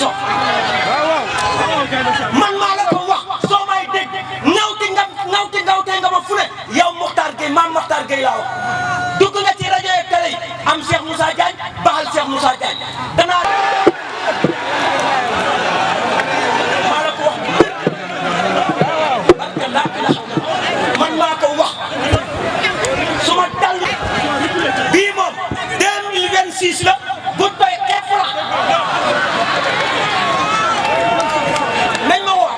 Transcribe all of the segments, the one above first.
so man maa la ko wax soo may dégg ŋawti nga ma fu ne yow Mokhtar Gueye maam Mokhtar Gueye laa wax dugg nga ci rajo yeeg télé yi am Cheikh Moussa Diagne baxal Cheikh Moussa Diagne danaa maa la ko wax barke laa ilaha man maa ko wax suma dal bii moom 2026 la bu doy xepp la nañ ma wax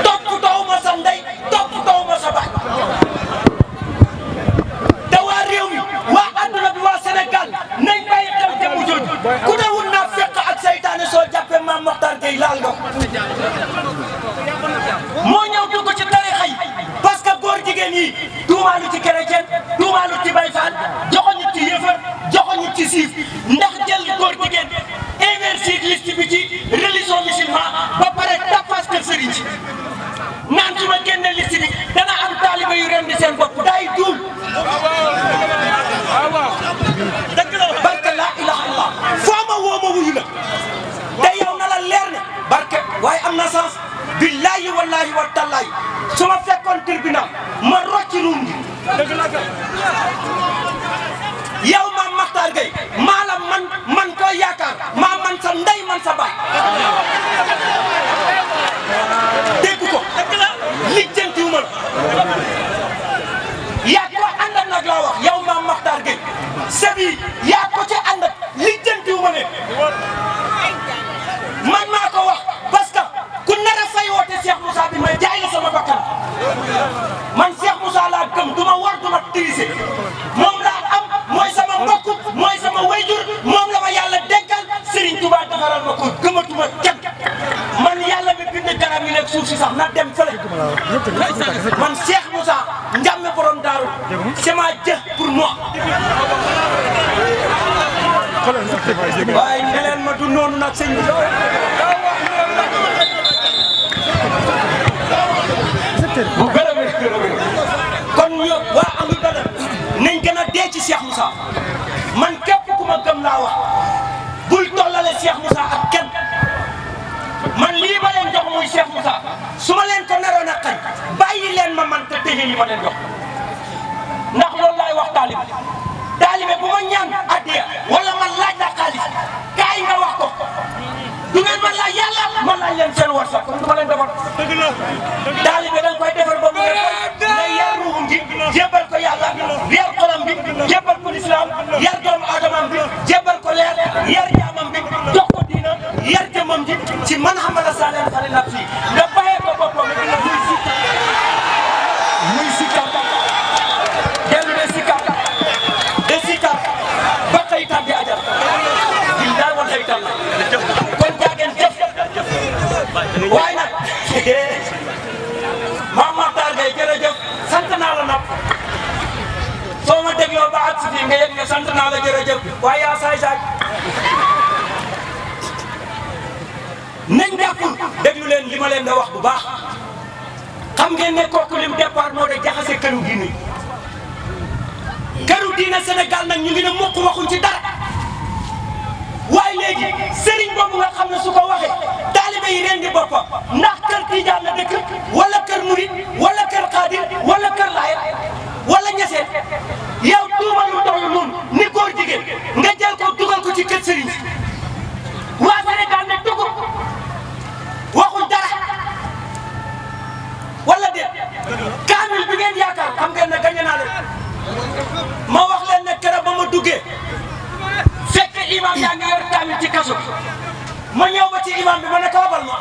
topp taw ma sa ndey topp taw ma sa baay te waa réew mi waa adduna bi waa Sénégal nañ bàyyi xel te mu jooju ku ne wut naa fekk ak saytaane soo jàppee maam Mokhtar Gueye laal nga moo ñëw dugg ci tarixa yi parce que góor jigéen yi tuumaalu ci chrétien tuumaalu ci Baye Fall joxoñu ci yëfër joxoñu ci siif ndax jël góor jigéen inverser liste bi ci religion musulman ba pare tapas kër sëriñ si naan su ma génne liste bi dana am taaliba yu ren di seen bopp day duul barke laa ilaha illallah foo ma woo ma wuyu la te yow na la leer ne barke waaye am na sens billahi wallahi wa tallahi su ma fekkoon tribunal ma rocci ruum gi yow maam Mokhtar Gueye maa la man koy yaakaar maa man sa ndey man sa baay dégg ko lijjantiwuma la yaa ko àndal nag laa wax yow maam Mokhtar Gueye sabi yaa ko ci àndal lijjantiwuma ne man maa ko wax parce que ku nar a fay woote Cheikh Moussa bi may jaay la sama bakkan man Cheikh Moussa laa gëm du ma war du ma tirise moom laa am mooy sama mbokk mooy sama wayjur moom la ma yàlla dénkal Serigne Touba defaral ma ko gëmatuma kenn man yàlla mi bind garab yi nekk suuf si sax na dem fële man Cheikh Moussa njàmme borom daaru c'est ma Dieu pour moi waaye ne leen ma du noonu nag sëñ bi bu gërëm kon ñu waa amul dara nañ gën a dee ci Cheikh Moussa man képp ku ma gëm laa wax bul tollale Cheikh Moussa ak kenn man lii ma leen jox muy Cheikh Moussa su ma leen ko naroon a xañ bàyyi leen ma man te téye li ma leen jox ndax loolu laay wax taalibe bu ma ñaan addiya wala man laaj la xaalis kaay nga wax ko du ngeen man laaj yàlla man laaj leen seen warsak kon du ma leen defar taalibe da nga koy defar ba mu nga yar ruuxum gi jébbal ko yàlla yar xolam bi jébbal ko lislaam yar doomu aadamam bi jébbal ko leer yar jaamam bi jox ko diina yar jëmam ji ci man xamala saa leen xale naf si nga bàyyee ko boppam muy sikka dellu de sikka ba xëy tàbbi ajal billaay wal xëy tàbbi kon jaageen jëf waaye nag maam Mokhtar Gueye jërëjëf sant naa la nag soo ma dégloo ba at si fii nga yëg ne sant naa la jërëjëf waaye yaa saay nañ jàppul déglu leen li ma leen da wax bu baax xam ngeen ne kooku lim départ moo de jaxase këru diine Sénégal nag ñu ngi ne mokk waxuñ ci dara waaye léegi sëriñ boobu nga xam ne su ko waxee taalibe yi rendi boppam ndax kër Tijaan la dëkk wala kër Murid wala kër Xaadir wala kër Laay wala Ñaseen yow tuumal lu toll noonu ni góor jigéen nga jël ko dugal ko ci kër sëriñ waa Sénégal ne dugg waxuñ dara wala déet kaamil bi ngeen yaakaar xam ngeen ne gañe naa leen ma wax leen ne keroog ba ma duggee fekk imam yaa ngi yor kaamil ci kaso bi ma ñëw ba ci imam bi ma ne ko abal ma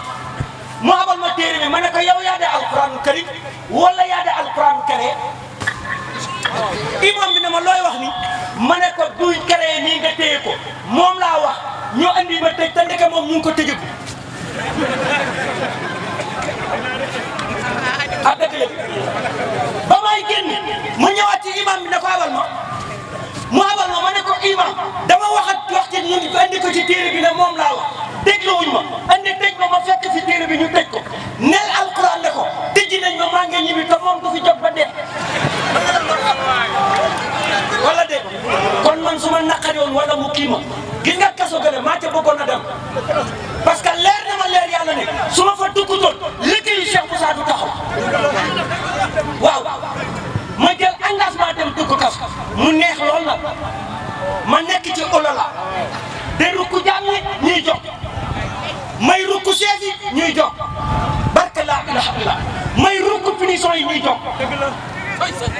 mu abal ma téere bi ma ne ko yow yaa de alquran karim wala yaa de alquran kare imam bi ne ma looy wax ni ma ne ko duy kare nii nga téye ko moom laa wax ñu andi ma tëj te ndeke moom ñu ngi ko tëjëgu ah dëgg la ba may génn ma ñëwaat ci imam bi ne ko abal ma mu abal ma ma ne ko imam dama wax ci ñun andi ko ci téere bi ne moom laa wax dégluwuñ ma andi tëj ma ma fekk fi téere bi ñu tëj ko neel alquran ne ko tëj nañ ma maa ngi ñibbi te moom du fi jóg ba dee wala de kon man su ma naqari woon wala mu kii ma gis nga kaso gën a maa ca bëggoon a dem parce que leer na ma leer yàlla ne su ma fa duggutoon liggéeyu Cheikh Moussa du taxaw waaw ma jël engagement dem dugg kaso mu neex lool nag ma nekk ci olola de rukku jaam yi ñuy jox may rukku chef yi ñuy jox barke laa ilaha illallah may rukku punition yi ñuy jox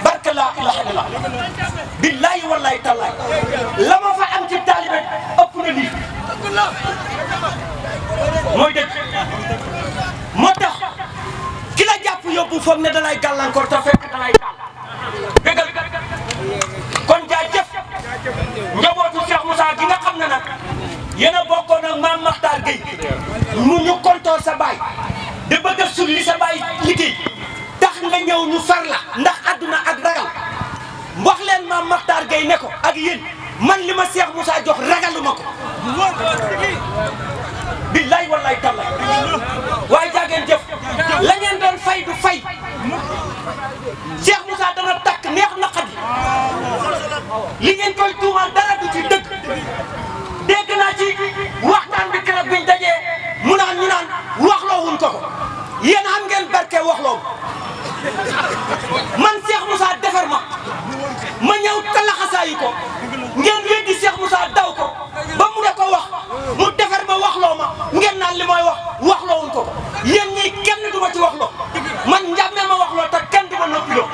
barke laa ilaha illallah billahi wallahi tallahi la ma fa am ci taalibe ëpp na lii mooy dëgg moo tax ki la jàpp yóbbu foog ne dalay gàllankoor te fekk dalay dëggal kon jaajëf njabootu Cheikh Moussa gi nga xam ne nag yéen a bokkoon ak maam Makhtar Gueye mu ñu kontoor sa baay de bëgg a sulli sa baay liggéey tax nga ñëw ñu far la ndax àdduna ak ragal wax leen maam Makhtar Gueye ne ko ak yéen man li ma Cheikh Moussa jox ragaluma ko billahi wallahi tallahi waaye jaageen jëf la ngeen doon fay du fay Cheikh Moussa dana takk neex naqadi li ngeen koy tuumal dara du ci dëgg dégg naa ci waxtaan bi keroog biñ dajee mu naan ñu naan waxloo wuñ ko yéen am ngeen barke waxloo man Cheikh Moussa defar ma ñëw talaxasaayu ko ngeen weddi Cheikh Moussa daw ko ba mu ne ko wax mu defar ma waxloo ma ngeen naan li mooy waxloo wuñ ko yéen ñii kenn du ma ci waxloo man njàmmee ma waxloo te kenn du ma noppiloo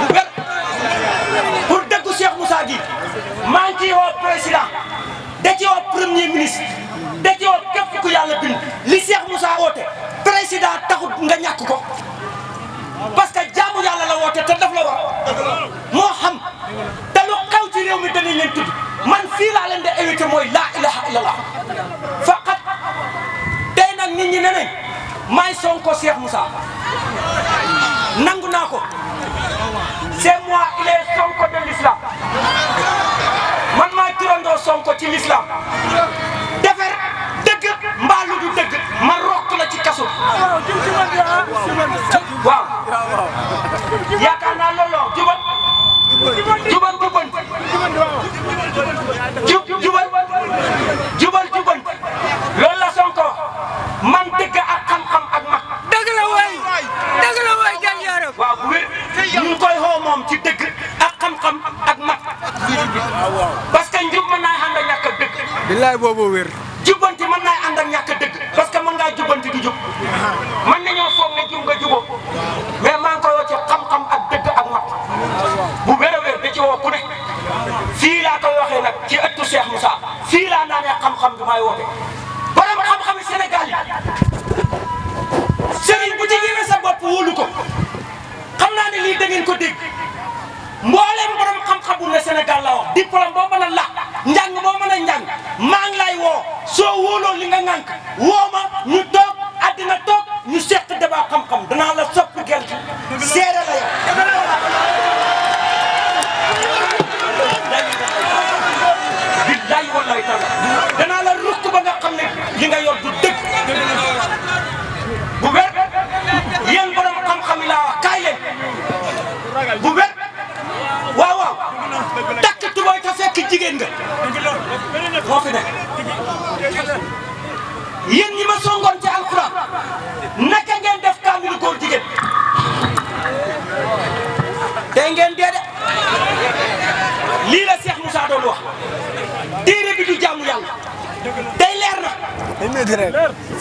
bu ber pour dëggu Cheikh Moussa gi maa ngi ciy woo président da ci woo premier ministre da ci woo képp ku yàlla bind li Cheikh Moussa woote président taxut nga ñàkk ko parce que jaamu yàlla la woote te daf la war moo xam te lu xew ci réew mi danañ leen tudd man fii laa leen di invité mooy laa ilaha illallah faqat tey nag nit ñi ne nañ maay Sonko Cheikh Moussa nangu naa ko c'est moi il est Sonko de l'islam man maay turandoo Sonko ci l'islam defer dëgg mbaalu du dëgg ma rokk la ci kaso waaw yaakaar naa looloo jubal loolu la Sonko man dëgg ak xam-xam ak mag dëgg la waay jàng yaram waaw bu wér ñu ngi koy xoo moom ci dëgg ak xam-xam ak mag parce que njub mën naa ànd ak ñàkk a dëgg billaay boobu wér jubbanti mën naa ànd ak ñàkk a dëgg parce que mën ngaa jubbanti di jub mën nañoo foog ne jub nga juboo mais maa ngi koy woo ci xam-xam ak dëgg ak mag bu wér a wér da ci woo ku ne fii laa koy waxee nag ci ëttu Cheikh Moussa fii laa naa ne xam-xam bi may woote borom xam-xami Sénégal yi sëriñ bu ci ñëwee sa bopp wóolu ko xam naa ne lii da ngeen ko dégg mbooleem borom xam-xam bu ne Sénégal la wax diplôme boo mën a la njàng boo mën a njàng maa ngi lay woo soo wóoloo li nga ŋànk woo ma ñu toog àddina toog ñu seq débat xam-xam danaa la soppi gerte seere la yow. billahi wallahi taala danaa la rukk ba nga xam ne li nga yor du dëgg bu wér yéen borom xam-xam yi laa wax kaay leen bu wér waaw waaw takk tubooy te fekk jigéen nga moo fi nekk yéen ñi ma songoon ci alxuraan naka ngeen def kaamilu góor jigéen tey ngeen dee de lii la Cheikh Moussa doon wax téere bi du jaamu yàlla tey leer na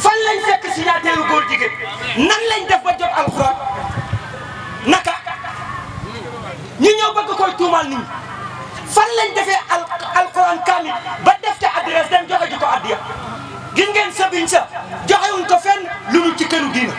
fan lañ fekk signature góor jigéen nan lañ def ba jot alxuraan naka ñu ñëw bëgg koy tuumaal nit ñi fan lañ defee alxuraan kaamil ba def ca adresse dem joxe ji ko addiya gis ngeen sa biñ sa joxewuñ ko fenn lu dul ci këru diina